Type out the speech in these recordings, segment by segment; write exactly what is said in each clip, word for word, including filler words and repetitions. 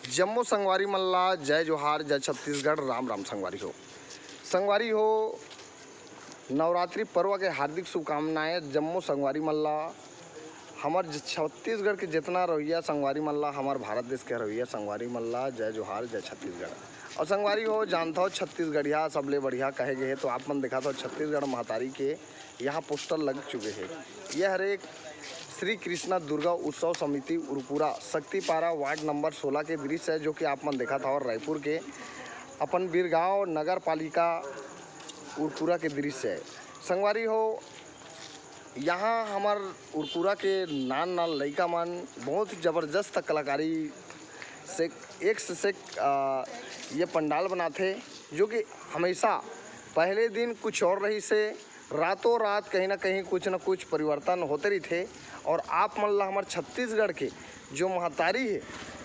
जम्मो संगवारी मन ला जय जोहार, जय छत्तीसगढ़, राम राम संगवारी हो। संगवारी हो, नवरात्रि पर्व के हार्दिक शुभकामनाएं जम्मो संगवारी मन ला। हमर ज-, छत्तीसगढ़ के जितना रवैया संगवारी मन ला, हमर भारत देश के रवैया संगवारी मन ला जय जोहार, जय छत्तीसगढ़। और संगवारी हो, जानथव छत्तीसगढ़िया सबले बढ़िया कहे गए हे, तो आप मन देखत हव छत्तीसगढ़ महतारी के यहाँ पोस्टर लग चुके हे। यह हरे श्री कृष्णा दुर्गा उत्सव समिति उरकुरा शक्तिपारा वार्ड नंबर सोलह के दृश्य है, जो कि आप मन देखत हव रायपुर के अपन बीरगांव नगर पालिका उरकुरा के दृश्य है। संगवारी हो, यहाँ हमर उरकुरा के नान नान लइका मन बहुत ही जबरदस्त कलाकारी से एक से एक, अ, ये पंडाल बनाथे, जो कि हमेशा पहले दिन कुछ और रहिसे, रातों रात कहीं ना कहीं कुछ ना कुछ परिवर्तन होते रहिथे। और आप मन ला हमर छत्तीसगढ़ के जो महतारी हे,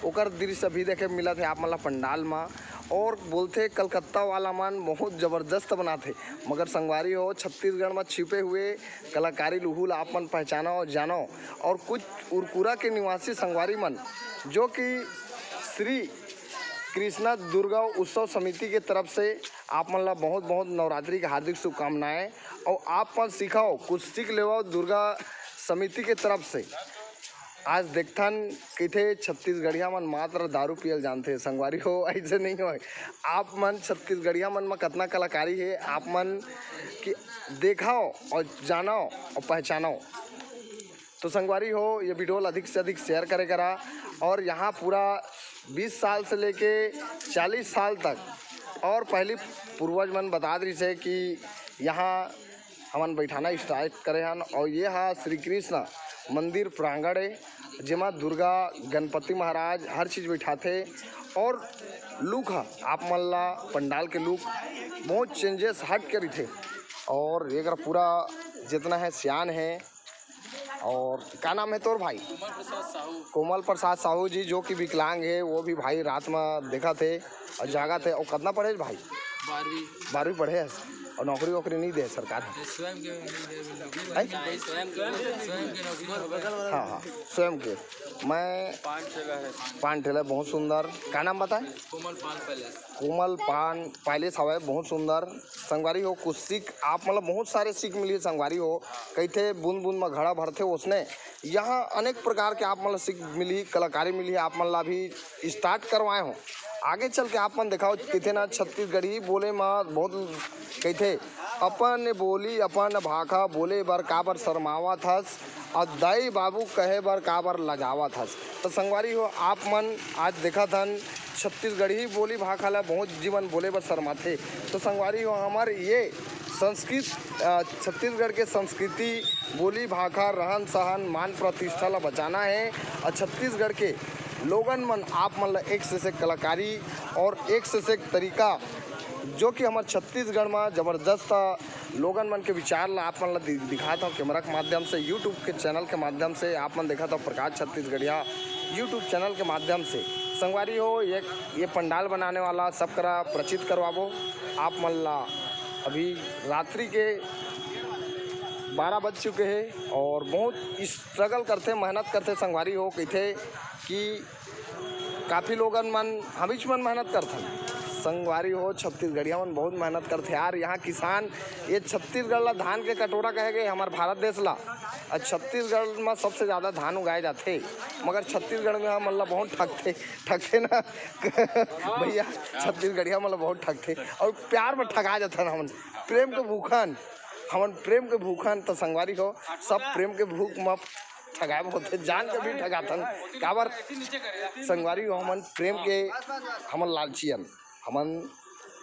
ओकर दृश्य भी देखे मिलत हे आप मन ला पंडाल मा। और बोलथे कलकत्ता वाला मन बहुत जबरदस्त बनाथे, मगर संगवारी हो, छत्तीसगढ़ मा छिपे हुए कलाकारी लुहू ला आप मन पहचानो और जानो। और कुछ उरकुरा के निवासी संगवारी मन, जो कि श्री कृष्णा दुर्गा उत्सव समिति के तरफ से आप मन ला बहुत बहुत नवरात्रि के हार्दिक शुभकामनाएं। और आप मन सीखव, कुछ सीख लेवव दुर्गा समिति के तरफ से। आज देखथन कहिथे छत्तीसगढ़िया मन मात्र दारू पियल जानथे। संगवारी हो, ऐसे नहीं होय। आप मन छत्तीसगढ़िया मन म कतना कलाकारी हे, आप मन कि देखव और जानव और पहचानव। तो संगवारी हो, ये वीडियो ला अधिक से अधिक शेयर करे करा। और यहाँ पूरा बीस साल से लेके चालीस साल तक, और पहली पूर्वज मन बता रही से कि यहाँ हमन बैठाना स्टार्ट करे हन। और ये हा श्री कृष्ण मंदिर प्रांगण ए, जेमा दुर्गा, गणपति महाराज हर चीज बैठाथे। और लुक हा आप मन ला पंडाल के लुक बहुत चेंजेस हट के रहिथे। और एकरा पूरा जितना है सियान है। और का नाम है तोर भाई? कोमल प्रसाद साहू। कोमल प्रसाद साहू जी, जो कि विकलांग है, वो भी भाई रात में देखा थे और जागा थे। और कितना पढ़े भाई? बारहवीं। बारहवीं पढ़े है। और नौकरी वोकरी नहीं दे सरकार? ये स्वयं के नहीं दे, नौकरी हैं? नहीं दे। स्वयं के, स्वयं के नौकरी नहीं होगा। हाँ, हाँ, स्वयं के। मैं पान ठेला है। पान ठेला, बहुत सुंदर। का नाम बताए? कोमल पान पैलेस। कोमल पान पैलेस हवे, बहुत सुंदर। संगवारी हो, कुछ सीख आप मतलब बहुत सारे सीख मिली संगवारी हो। कहिथे बूंद बूंद में घड़ा भरथे, ओसने यहाँ अनेक प्रकार के आप मतलब सीख मिली, कलाकारी मिली, आप मन ला भी स्टार्ट करवाए हो। आगे चल के आप मन देखाओ, कहिथे ना छत्तीसगढ़ी बोले में बहुत कहिथे, अपन बोली अपन भाखा बोले बर काबर शर्मावत हस, और दाई बाबू कहे बर काबर लजावत हस। तो संगवारी हो, आप मन आज देखत हन छत्तीसगढ़ी बोली भाखा ला बहुत जीवन बोले बर शर्माथे। तो संगवारी हो, हमर ये संस्कृत, अ, छत्तीसगढ़ के संस्कृति, बोली भाखा, रहन सहन, मान प्रतिष्ठा ला बचाना है। और छत्तीसगढ़ के लोगन मन आप मन ला एक से एक कलाकारी और एक से एक तरीका, जो कि हमर छत्तीसगढ़ में जबरदस्त लोगन मन के विचार ला आप मन ला दि-, दिखात हव कैमरा के माध्यम से, YouTube के चैनल के माध्यम से। आप मन देखत हव प्रकाश छत्तीसगढ़िया YouTube चैनल के माध्यम से। संगवारी हो, ये, ये पंडाल बनाने वाला सब करा परिचित करवाबो आप मन ला। अभी रात्रि के बारह बज चुके हैं और बहुत स्ट्रगल करथे, मेहनत करथे संगवारी हो। कहिथे कि काफ़ी लोगन मन, हमीच मन मेहनत करथन। संगवारी हो, छत्तीसगढ़िया मन बहुत मेहनत करथे यार। यहाँ किसान, ये छत्तीसगढ़ ला धान के कटोरा कहे गए, हमर भारत देश ला। और छत्तीसगढ़ में सबसे ज़्यादा धान उगाए जाथे, मगर छत्तीसगढ़ में हमन ला बहुत ठगथे, ठगथे ना भैया, छत्तीसगढ़िया मन ला बहुत ठगथे और प्यार में ठगा जाथन हमन। प्रेम के भूखन, हमन प्रेम के भूखन। तो संगवारी हो, सब प्रेम के भूख में ठगाए होथे, जान के भी ठगाथन। काबर संगवारी हो, हमन प्रेम के, हमन लालचियन, हमन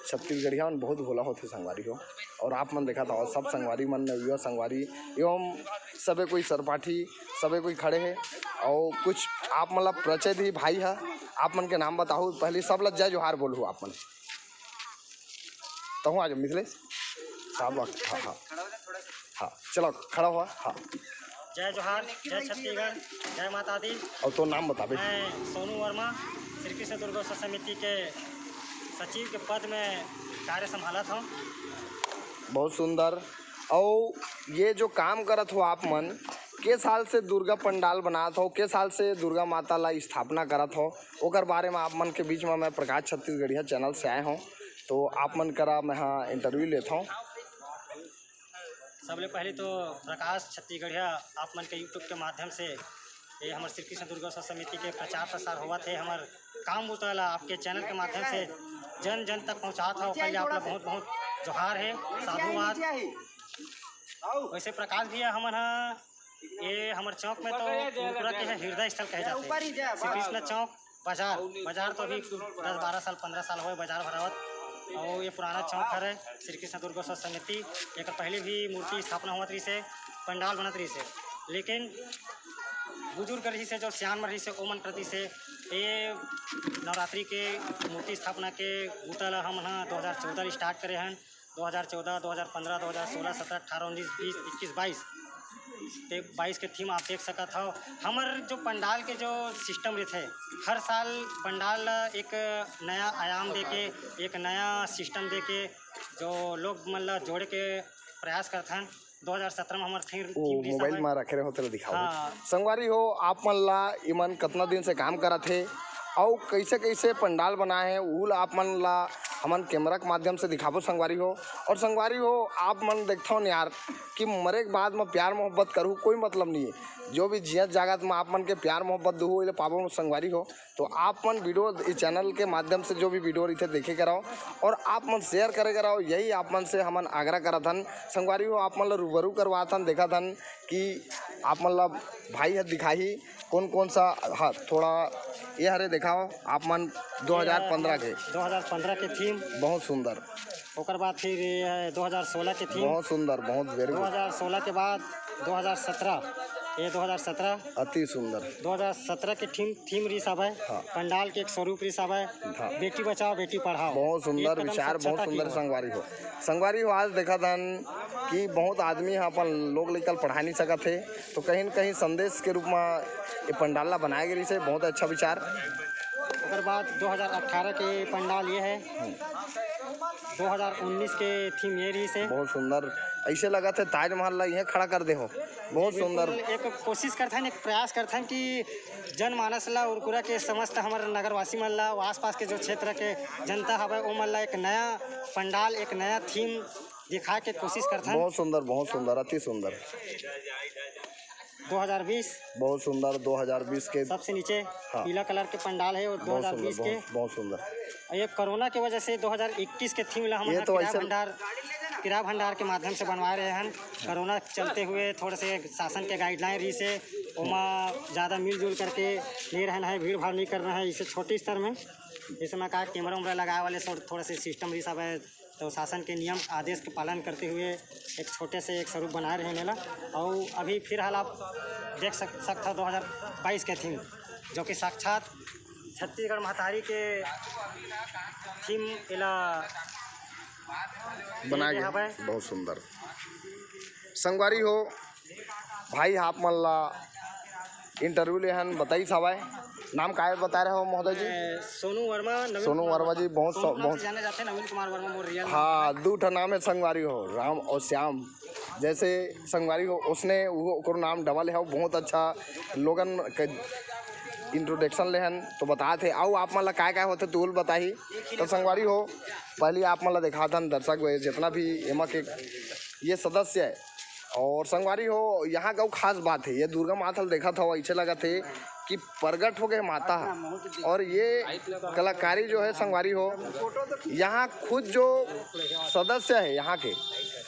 छत्तीसगढ़िया मन बहुत भोला होथे संगवारी हो। और आप मन देखत हव सब संगवारी मन, नवयुवा संगवारी एवं सबे कोई सरपाठी, सबे कोई खड़े हे। और कुछ आप मन ला परिचय दी भाई हा, आप मन के नाम बताहू, पहले सब ला जय जोहार बोलहू आप मन। तहूँ आ जाओ मिथिलेश साहब, हाँ, हाँ, हाँ, चलो खड़ा हुआ, हाँ। जय जोहार, जय छत्तीसगढ़, जय माता दी। और तो नाम बताबे। मैं सोनू वर्मा, श्री कृष्ण दुर्गोत्सव समिति के सचिव के पद में कार्य संभालत हूँ। बहुत सुंदर। और ये जो काम करत हो आप मन, के साल से दुर्गा पंडाल बनात हो, के साल से दुर्गा माता ला स्थापना करत हो, ओकर बारे में आप मन के बीच में मैं प्रकाश छत्तीसगढ़िया चैनल से आए हों, तो आप मन करा मैं हा इंटरव्यू लेत हों। सबले पहले तो प्रकाश छत्तीसगढ़िया आप मन के YouTube के माध्यम से ये हमर श्री कृष्ण दुर्गोत्सव समिति के प्रचार प्रसार होवत हे। हमर काम बुता ला आपके चैनल के माध्यम से जन जन तक पहुँचात हो, ओकर लिए आप ला बहुत बहुत जोहार हे, साधुवाद। वैसे प्रकाश भैया, हमन ह ये हमर चौक में तो कुनकुरा के हृदय स्थल कहे जाथे, श्री कृष्ण चौक बाजार। बाजार तो अभी दस बारह साल, पन्द्रह साल होए बाजार भरावत, और ये पुराना चौक हरे श्री कृष्ण दुर्गोत्सव समिति। एक पहले भी मूर्ति स्थापना होवत रहिसे, पंडाल बनत रहिसे, लेकिन बुजुर्ग रहिसे, जो सियान मन रहिसे, ओमन करत रहिसे, ये नवरात्रि के मूर्ति स्थापना के बुता ला हमन ह दो हज़ार चौदह ले start करे हन। दो हज़ार चौदह, दो हज़ार पन्द्रह, दो हज़ार सोलह, सत्रह, अठारह, उन्नीस, बीस, इक्कीस, बाईस, ते बाईस के theme आप देख सकत हव। हमर जो पंडाल के जो system रहिथे, हर साल पंडाल ला एक नया आयाम देके, एक नया system देके, जो लोग मन ला जोड़े के प्रयास करथन। दो हज़ार सत्रह में हमर theme, ओ, theme रहिस मोबाइल हवय। मा रखे रहो, तेला दिखाओ। हाँ। संगवारी हो, आप मन ला इमन कतना दिन से काम करत हे, अउ कैसे कैसे पंडाल बनाए हे, उहू ला आप मन ला हमन कैमरा के माध्यम से दिखाबो संगवारी हो। और संगवारी हो, आप मन देखथव न यार कि मरे के बाद में प्यार मोहब्बत करहू, कोई मतलब नहीं है। जो भी जियत जागत में आप मन के प्यार मोहब्बत दुहू, ओला पाबो संगवारी हो। तो आप मन video, इस चैनल के माध्यम से जो भी video रहिथे, देखे करव और आप मन share करे करव, यही आप मन से हमन आग्रह करत हन। संगवारी हो, आप मन ला रूबरू करवात हन, देखत हन कि आप मन ला भाई ह दिखाही कौन कौन सा, हाँ, थोड़ा ये हरे दिखाओ आप मन, दो हज़ार पन्द्रह के। दो हज़ार पन्द्रह के theme। बहुत सुंदर। ओकर बाद फिर ये है दो हज़ार सोलह के theme। बहुत सुंदर, बहुत very good। दो हज़ार सोलह के बाद दो हज़ार सत्रह, ये दो हज़ार सत्रह। अति सुंदर। दो हज़ार सत्रह के theme, theme रहिस हवय। हाँ। पंडाल के एक स्वरूप रहिस हवय। हाँ। बेटी बचाओ, बेटी पढ़ाओ। बहुत सुंदर एक कदम विचार, बहुत स्वच्छता की सुंदर ओर। संगवारी हो। संगवारी हो, आज देखत हन कि बहुत आदमी ह अपन लोग लइका ल पढ़ा नहीं सकत हे, तो कहीं न कहीं संदेश के रूप में ये पंडाल ला बनाए गे रहिस हे। बहुत अच्छा विचार। ओकर बाद दो हज़ार अठारह के पंडाल ये है। दो हज़ार उन्नीस के theme ये रहिस हे। बहुत सुंदर, ऐसे लगत हे ताजमहल ला इहें खड़ा कर दे हो। बहुत सुंदर। बिल्कुल, एक कोशिश करथन, एक प्रयास करथन कि जनमानस ला, उरकुरा के समस्त हमर नगरवासी मन ला, आसपास के जो क्षेत्र के जनता हवय, ओ मन ला एक नया पंडाल, एक नया theme दिखाए के कोशिश करथन। बहुत सुंदर, बहुत सुंदर, अति सुंदर। दो हज़ार बीस। बहुत सुंदर, दो हज़ार बीस के। सबसे नीचे हाँ। पीला colour के पंडाल है, वो बहुत सुंदर, दो हज़ार बीस के। बहुत, बहुत सुंदर। और ये कोरोना के वजह से दो हज़ार इक्कीस के theme ला हमन ये ह तो किराया ऐसे भंडार, किराया भंडार के माध्यम से बनवा रहे हैं। कोरोना के चलते हुए थोड़े से शासन के guideline रहिस हे, ओमा ज़्यादा मिलजुल करके नहीं रहना है, भीड़ भाड़ नहीं करना है, इसे छोटे स्तर में, जैसे मैं कहा, कैमरा वैमरा लगाए वाले सब थोड़ा से system रहिस हवय, तो शासन के नियम आदेश के पालन करते हुए एक छोटे से एक स्वरूप बनाए रहे मेला। और अभी फिलहाल आप देख सक-, सकत हो दो हज़ार बाईस के theme, जो कि साक्षात छत्तीसगढ़ महतारी के theme एला बनाए ये गे। हवय। बहुत सुंदर। संगवारी हो, भाई आप मन ला interview ले हन, बताइस हवय। नाम काय बता रहे हो महोदय जी? ए, सोनू वर्मा, नवीन सोनू कुमार वर्मा जी, वर्मा। बहुत सोनू स-, नाम बहुत से जाने जाते हैं, नवीन कुमार वर्मा मोर real नाम। हाँ, दू ठा नाम है संगवारी हो, राम और श्याम। जैसे संगवारी हो, उसने वो, ओकर नाम double है, वो बहुत अच्छा लोगन के introduction ले हन, तो बतात हे। अउ आप मन ला काय काय होथे, तू बताही। तो संगवारी हो, पहली आप मन ला दिखात हन दर्शक भाई, जितना भी एमा के ये सदस्य है, और संगवारी हो, यहाँ का अउ खास बात है, ये दुर्गा माता ल देखत हव, ऐसे लगत है कि प्रगट हो गए माता ह। और ये कलाकारी जो है संगवारी हो, यहाँ खुद जो सदस्य है यहाँ के,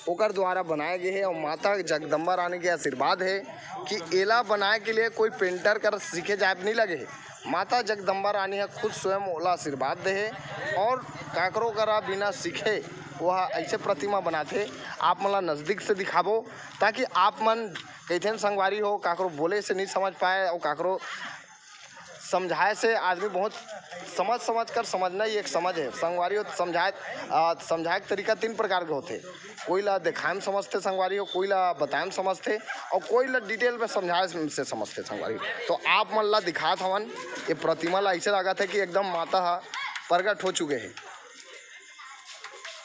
ओकर द्वारा बनाए गए है और माता जगदम्बा रानी के आशीर्वाद है कि एला बनाए के लिए कोई painter कर सीखे जाए नहीं लगे है। माता जगदम्बा रानी ह खुद स्वयं ओला आशीर्वाद दे हे और काकरो करा बिना सीखे वह ऐसे प्रतिमा बनाथे। आप मन ला नजदीक से दिखाबो, ताकि आप मन कहिथेन संगवारी हो, काकरो बोले से नहीं समझ पाए और काकरो समझाए से आदमी बहुत समझ, समझ कर समझना ही एक समझ है। संगवारी हो, समझाए, आ, समझाए के तरीका तीन प्रकार के होथे। कोई ला देखाए में समझथे संगवारी हो, कोई ला बताए में समझथे और कोई ला detail में समझाए से समझथे संगवारी हो। तो आप मन ला दिखात हवन, ये प्रतिमा ला ऐसे लागत है कि एकदम माता ह प्रगट हो चुके हैं।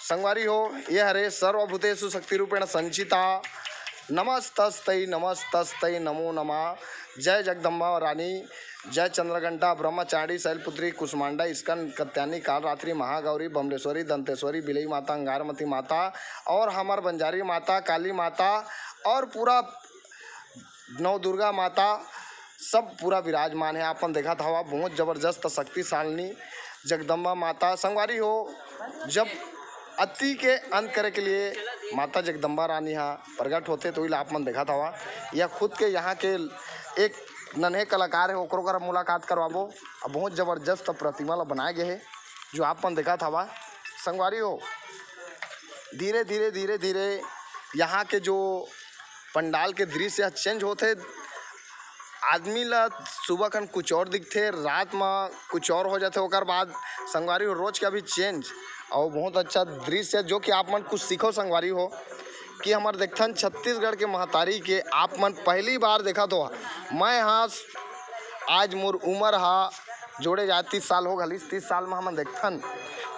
संगवारी हो, ये हरे सर्वभूतेषु शक्ति रूपेण संचिता। नमस्तस्तै नमस्तस्तै नमो नमः। जय जगदम्बा रानी, जय चंद्रघंटा, ब्रह्मचारिणी, शैलपुत्री, कुष्मांडा, स्कंद, कत्यानी, कालरात्रि, महागौरी, बमलेश्वरी, दंतेश्वरी, बिलई माता, अंगारमती माता और हमर बंजारी माता, काली माता और पूरा नवदुर्गा माता, सब पूरा विराजमान हे। आपन देखत हवा, बहुत जबरदस्त शक्तिशालिनी जगदम्बा माता। संगवारी हो, जब अति के अंत करे के लिए माता जगदम्बा रानी हा प्रगट होथे, तो ओइला आप मन देखत हवा। या खुद के यहाँ के एक नन्हे कलाकार हे, ओकरो करा मुलाकात करवाबो। अब बहुत जबरदस्त प्रतिमा ला बनाए गए हे, जो आप मन देखत हवा। संगवारी हो, धीरे धीरे धीरे धीरे यहाँ के जो पंडाल के दृश्य चेंज होथे। आदमी ला सुबह खन कुछ और दिखथे, रात म कुछ और हो जाथे। ओकर बाद संगवारी हो, रोज के अभी चेंज और बहुत अच्छा दृश्य, जो कि आप मन कुछ सीखो संगवारी हो, कि हमर देखथन छत्तीसगढ़ के महतारी के आप मन पहली बार देखत हो। मैं हाँ, आज मोर उम्र हा जोड़े जाए तीस साल हो घलिस। तीस साल म हमन देखथन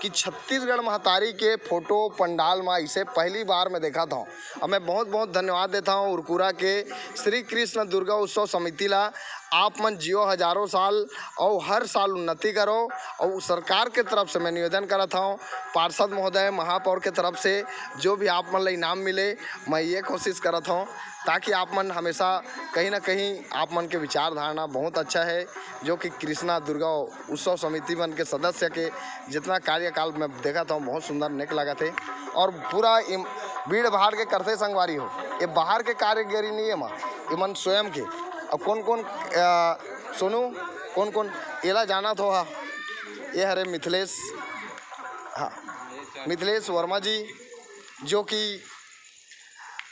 कि छत्तीसगढ़ महतारी के फोटो पंडाल म इसे पहली बार मैं देखत हौं। अब मैं बहुत बहुत धन्यवाद देता हूँ उरकुरा के श्री कृष्ण दुर्गा उत्सव समिति ला। आप मन जियो हजारों साल और हर साल उन्नति करो। और सरकार के तरफ से मैं निवेदन करत हौं, पार्षद महोदय, महापौर के तरफ से जो भी आप मन ला इनाम मिले, मैं ये कोशिश करत हौं, ताकि आप मन हमेशा कहीं ना कहीं आप मन के विचारधारणा बहुत अच्छा है, जो कि कृष्णा दुर्गा उत्सव समिति मन के सदस्य के जितना कार्यकाल मैं देखत हौं, बहुत सुंदर नेक लागत हे। और पूरा इम-, भीड़ भाड़ के करथे संगवारी हो, ये बाहर के कारीगरी नहीं है मा, ये मन स्वयं के। अब कौन कौन, अ, सोनू, कौन कौन एला जानत हो हा? ये हरे मिथिलेश, हाँ, मिथिलेश वर्मा जी, जो कि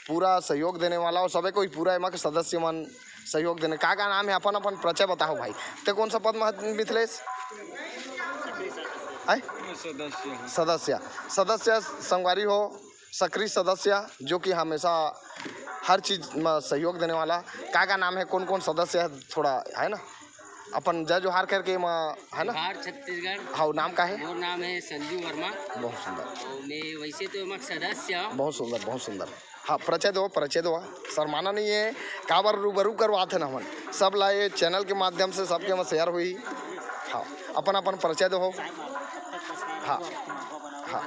पूरा सहयोग देने वाला और सबे कोई पूरा एमा के सदस्य मन सहयोग देने। का का नाम है? अपन अपन परिचय बताओ भाई। ते कौन सा पद में हस मिथिलेश? आय? सदस्य। सदस्य संगवारी हो, सक्रिय सदस्य, जो कि हमेशा हर चीज में सहयोग देने वाला। का का नाम है, कौन कौन सदस्य है, थोड़ा है ना, अपन जय जोहार करके म-, है ना? जोहार छत्तीसगढ़। हाँ, नाम का है? मोर नाम है संजू वर्मा। बहुत सुंदर। और मैं वैसे तो एमा के सदस्य हूँ। बहुत सुंदर, बहुत सुंदर। हाँ, परिचय दो, परिचय दो। शर्माना नहीं है, काबर रूबरू करवात है ना हमन। सब ला ये चैनल के माध्यम से सबके में शेयर हुई। हाँ, अपन अपन परिचय दो। हाँ, हाँ।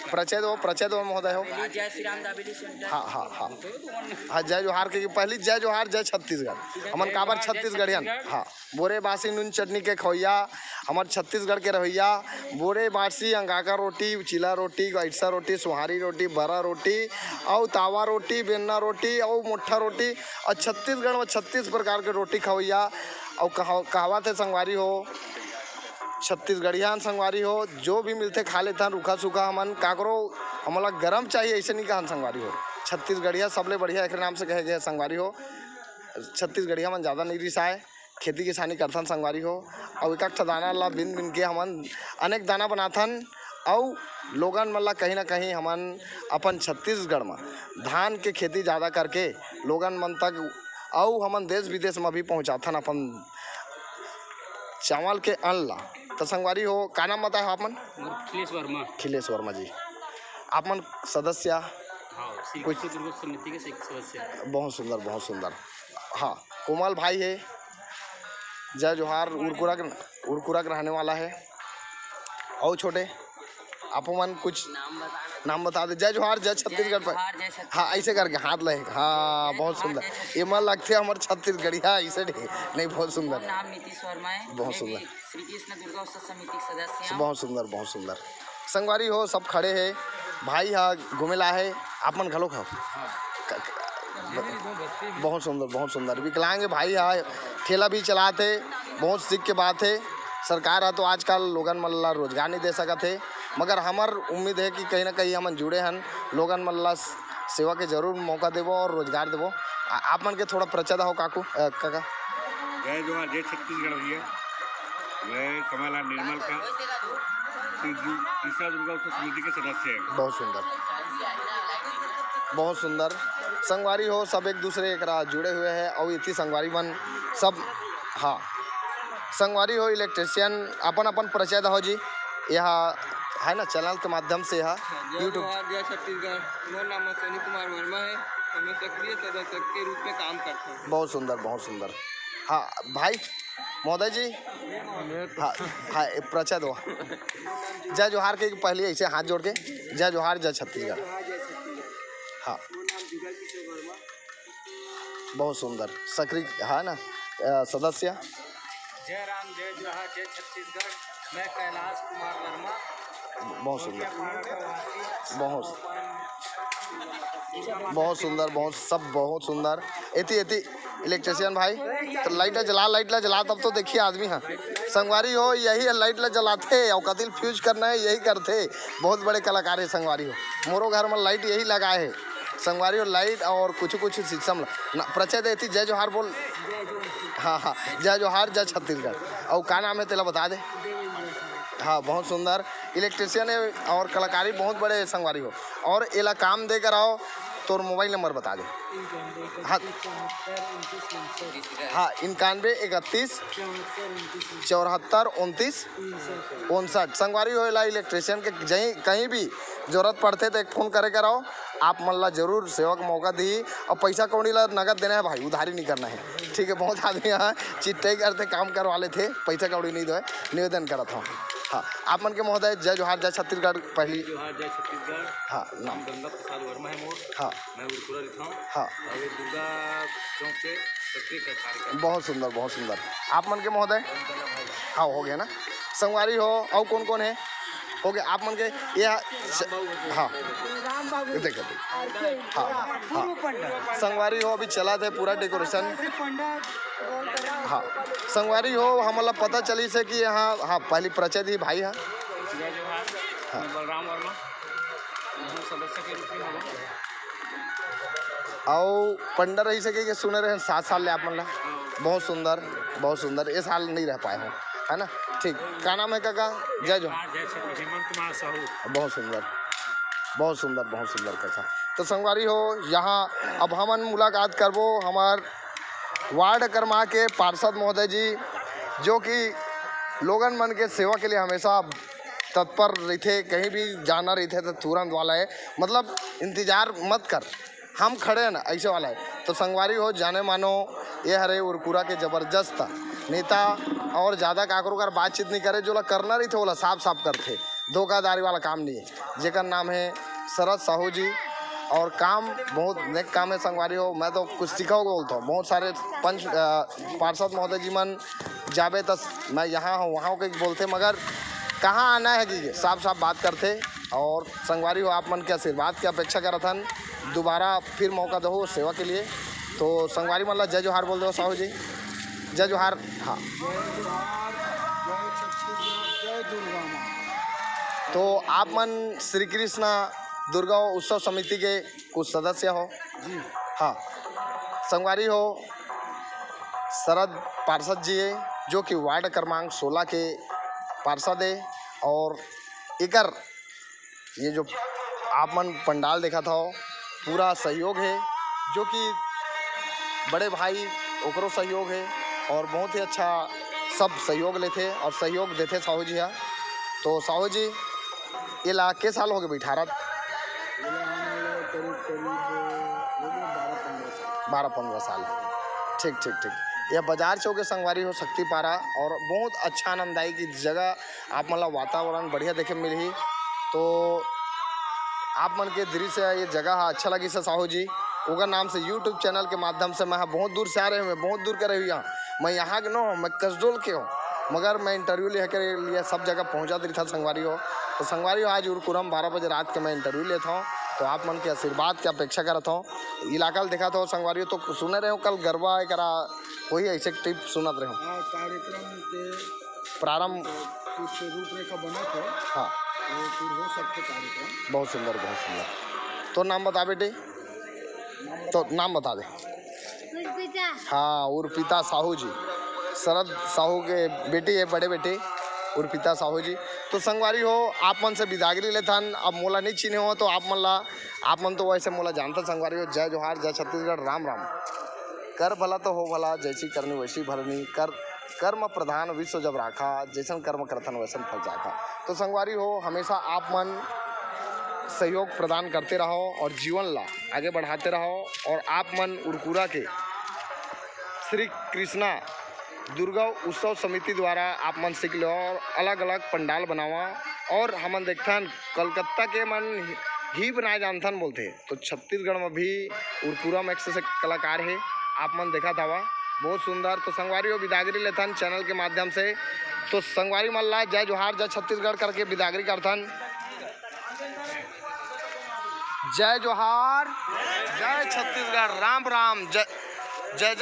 परिचय दो, परिचय दो महोदय हो। पहली जय श्री राम दाबेली सेंटर। हाँ, हाँ, हाँ। हाँ, जय जोहार के पहली जय जोहार, जय छत्तीसगढ़। हमन काबर छत्तीसगढ़ियन। हाँ, बोरे बासी नून चटनी के खवैया, हमर छत्तीसगढ़ के रहैया, बोरे बासी अंगाकर रोटी, चीला रोटी, गैसा रोटी, सोहारी रोटी, बरा रोटी, अउ तावा रोटी, बेन्ना रोटी, अउ मोट्ठा रोटी, अउ छत्तीसगढ़ में छत्तीस प्रकार के रोटी खवैया, अउ कहा-, कहावत है संगवारी हो, छत्तीसगढ़िया संगवारी हो, जो भी मिलथे खा लेथन, रूखा सूखा हमन, काकरो हमला गरम चाहिए, ऐसे नहीं कहन संगवारी हो। छत्तीसगढ़िया सबले बढ़िया एकरे नाम से कहे गए संगवारी हो। छत्तीसगढ़िया मन ज़्यादा नहीं रिसाए, खेती किसानी करथन संगवारी हो, अउ एक एक ठा दाना ला बिन बिन के हमन अनेक दाना बनाथन, अउ लोगन मन ला कहीं ना कहीं हमन अपन छत्तीसगढ़ म धान के खेती ज़्यादा करके लोगन मन तक अउ हमन देश विदेश म भी पहुँचाथन अपन चावल के अन्न ला। त संगवारी हो, का नाम बताए हो आप मन? मोर अखिलेश वर्मा। अखिलेश वर्मा जी, आप मन सदस्य? हाँ, श्री कुछ कृष्ण दुर्गोत्सव समिति के एक सदस्य। बहुत सुंदर, बहुत सुंदर। हाँ, कोमल भाई है, जय जोहार, उरकुरा के, उरकुरा के रहने वाला है। और छोटे, आप मन कुछ नाम बता दे। जय जोहार, जय छत्तीसगढ़ पर। जोहार, जय छत्तीसगढ़। हाँ, ऐसे करके हाथ ले। हाँ, बहुत सुंदर। ये मन लगते हमर छत्तीसगढ़िया, ऐसे नहीं, नहीं, बहुत सुंदर। नाम नीतीश वर्मा है। बहुत सुंदर। श्री कृष्ण दुर्गा उत्सव समिति के सदस्य हूँ। बहुत सुंदर, बहुत सुंदर। संगवारी हो, सब खड़े हे, भाई हा घूमे ला हे, आप मन घलोक हो। क-, क-, बहुत सुंदर, बहुत सुंदर। विकलांग भाई हा, ठेला भी चलाते, बहुत सीख के बात है। सरकार हा तो आजकल लोगन मन ला रोजगार नहीं दे सकत हे, मगर हमर उम्मीद है कि कहीं ना कहीं हमन जुड़े हन, लोगन मन ला सेवा के जरूर मौका देबो और रोजगार देबो। आ-, आप मन के थोड़ा परिचय दहो काकू, अ, काका। जय जोहार, जय छत्तीसगढ़ भैया। मैं कमललाल निर्मल का कृष्णा दुर्गा उत्सव समिति के सदस्य है। बहुत सुंदर, बहुत सुंदर। संगवारी हो, सब एक दूसरे एकरा जुड़े हुए हैं और इतनी संगवारी मन सब, हाँ। संगवारी हो, इलेक्ट्रिशियन अपन अपन परिचय दहो जी। यह है ना, चैनल के माध्यम से यह जय YouTube। जोहार, जय छत्तीसगढ़। मोर नाम सोनी कुमार वर्मा है। मैं सक्रिय सदस्य के रूप में काम करता हूँ। बहुत सुंदर, बहुत सुंदर। हाँ भाई, महोदय जी। हाँ, हाँ, ए, प्रचय दो। जय जोहार के पहले ऐसे हाथ जोड़ के, जय जोहार, जय छत्तीसगढ़। हाँ, बहुत सुंदर। सक्रिय है ना, अ, सदस्य। जय राम, जय जोहार, जय छत्तीसगढ़। मैं कैलाश कुमार वर्मा, बहुत सुंदर। बहुत, बहुत सुंदर, बहुत, सब बहुत सुंदर। एती, एती, इलेक्ट्रिशियन भाई, तो लाइट ला जला, लाइट ला जला, तब तो देखिए आदमी है। संगवारी हो, यही है लाइट ला जलाथे, और कतिल फ्यूज करना है, यही करथे। बहुत बड़े कलाकार है संगवारी हो। मोरो घर में लाइट यही लगाए है संगवारी हो, लाइट और कुछ कुछ सिस्टम ला। ना, प्रचय देती, जय जोहार बोल। हाँ, हाँ, जय जोहार, जय छत्तीसगढ़। और का नाम है, तेला बता दे। हाँ, बहुत सुंदर। इलेक्ट्रिशियन है और कलाकारी बहुत बड़े है संगवारी हो। और एला काम दे कर आओ, तोर मोबाइल नंबर बता दे। हाँ, हाँ, इक्यानवे इकतीस चौहत्तर उनतीस उनसठ। संगवारी हो, एला इलेक्ट्रिशियन के जहीं, कहीं भी जरूरत पड़थे, तो एक फोन करे कर आओ। आप मन ला जरूर सेवा के मौका दी। और पैसा कौड़ी ला नगद देना है भाई, उधारी नहीं करना है, ठीक है? बहुत आदमी यहाँ चिट्टे करथे, काम करवा लेथे, पैसा कौड़ी नहीं दे। निवेदन करत हूँ। हाँ, आप मन के महोदय, जय जोहार, जय छत्तीसगढ़। पहली जोहार, जय छत्तीसगढ़। हाँ, नाम। गंगा प्रसाद वर्मा है मोर। हाँ। मैं उरकुरा रहता हूँ। हाँ। और ये दुर्गा चौक के सक्रिय कार्यकर्ता। बहुत सुंदर, बहुत सुंदर। आप मन के महोदय? हाँ, हो गया ना। संगवारी हो, और कौन कौन है? हो गया, आप मन के ये, हाँ, ये देख, देख। हाँ, हाँ। संगवारी हो, अभी चला थे पूरा डेकोरेशन। हाँ, संगवारी हो, हमला पता चली से कि यहाँ, हाँ, पहली प्रचय दी भाई है। जय जोहार। हाँ। मैं बलराम वर्मा, मैं सदस्य के रूप में हूँ। अउ पंडा रही सके के सुने रहे सात साल ले आप मन ला। बहुत सुंदर, बहुत सुंदर। ये साल नहीं रह पाए हो, है ना? ठीक, का नाम है काका? जय जोहार। हाँ, जय छत्तीस, हेमंत कुमार साहू। बहुत सुंदर, बहुत सुंदर, बहुत सुंदर काका। तो संगवारी हो, यहाँ अब हमन मुलाकात करबो हमार वार्ड क्रमांक के पार्षद महोदय जी, जो कि लोगन मन के सेवा के लिए हमेशा तत्पर रहिथे, कहीं भी जाना रहिथे तो तुरंत वाला है, मतलब इंतजार मत कर, हम खड़े हैं ना, ऐसे वाला है। तो संगवारी हो, जाने मानो, ये हरे उरकुरा के जबरदस्त नेता, और ज़्यादा काकरो कर बातचीत नहीं करे, जोला करना रहिथे ओला साफ साफ करथे, धोखाधड़ी वाला काम नहीं है। जेकर नाम है शरद साहू जी, और काम बहुत नेक काम है संगवारी हो। मैं तो कुछ सीखा होगा बोलता हूँ, बहुत सारे पंच, अ, पार्षद महोदय जी मन जाबे त मैं यहाँ हूँ, वहाँ हूँ कहिके बोलथे, मगर कहाँ आना है कि साफ साफ बात करथे। और संगवारी हो, आप मन के आशीर्वाद के अपेक्षा करत हन, दोबारा फिर मौका दहो सेवा के लिए। तो संगवारी मन ला जय जोहार बोल दो साहू जी, जय जोहार। हाँ, जय जोहार, जय छत्तीसगढ़, जय दुर्गा माँ। तो आप मन श्री कृष्णा दुर्गा उत्सव समिति के कुछ सदस्य हो? जी। हाँ, संगवारी हो, शरद पार्षद जी है, जो कि वार्ड क्रमांक सोलह के पार्षद है, और एकर ये जो आप मन पंडाल देखत हो, पूरा सहयोग है, जो कि बड़े भाई ओकरो सहयोग है, और बहुत ही अच्छा सब सहयोग लेथे और सहयोग देथे साहू जी हा। तो साहू जी, एला के साल हो गए बैठारत? एला हमन ला करीब, करीब हो गए बारह पंद्रह साल। बारह पंद्रह साल। ठीक, ठीक, ठीक। ये बाजार चौक के संगवारी हो, शक्ति पारा, और बहुत अच्छा आनंददायक जगह, आप मन ला वातावरण बढ़िया देखे मिलही। तो आप मन के दृश्य, ये जगह हा अच्छा लगिस हे साहू जी, ओकर नाम से YouTube चैनल के माध्यम से मैं हा बहुत दूर से आ रहे हूँ, बहुत दूर के रही हूँ, मैं यहाँ के नो हूँ, मैं कसडोल के हूँ, मगर मैं इंटरव्यू लेहे के लिए सब जगह पहुँचत रहिथन संगवारी हो। तो संगवारी हो, आज उरकुरम बारह बजे रात के मैं इंटरव्यू लेत हूँ, तो आप मन के आशीर्वाद के अपेक्षा करत हूँ। इलाका ल देखत हो संगवारी हो, तो सुने रहे हो कल गरबा एकरा होही, ऐसे टिप सुनत रहे हो। हाँ, कार्यक्रम के प्रारंभ कुछ रूपरेखा बनत हे। हाँ। वो फिर हो सकथे कार्यक्रम। बहुत सुंदर, बहुत सुंदर। तो नाम बता बेटी। तो नाम बता दे। उर्पिता। हाँ, उर्पिता साहू जी, शरद साहू के बेटी है, बड़े बेटी उर्पिता साहू जी। तो संगवारी हो, आप मन से बिदागरी लेथन। अब मोला नहीं चिन्हे हो तो आप मन ला, आप मन तो वैसे मोला जानता संगवारी हो। जय जोहार, जय छत्तीसगढ़, राम राम। कर भला तो हो भला, जैसी करनी वैसी भरनी, कर, कर्म प्रधान विश्व जब राखा, जैसन कर्म करथन वैसन फल चाखा। तो संगवारी हो, हमेशा आप मन सहयोग प्रदान करते रहो और जीवन ला आगे बढ़ाते रहो। और आप मन उरकुरा के श्री कृष्णा दुर्गा उत्सव समिति द्वारा आप मन सीख लो और अलग-अलग पंडाल बनावा। और हमन देखथन, कलकत्ता के मन ही बनाए जानथन बोलथे, तो छत्तीसगढ़ में भी उरकुरा में एक से एक कलाकार हे, आप मन देखत हवा, बहुत सुंदर। तो संगवारी हो, बिदागरी लेथन चैनल के माध्यम से। तो संगवारी मन ला जय जोहार, जय छत्तीसगढ़ करके बिदागरी करथन। जय जोहार, जय छत्तीसगढ़, राम राम, जय, जय जय।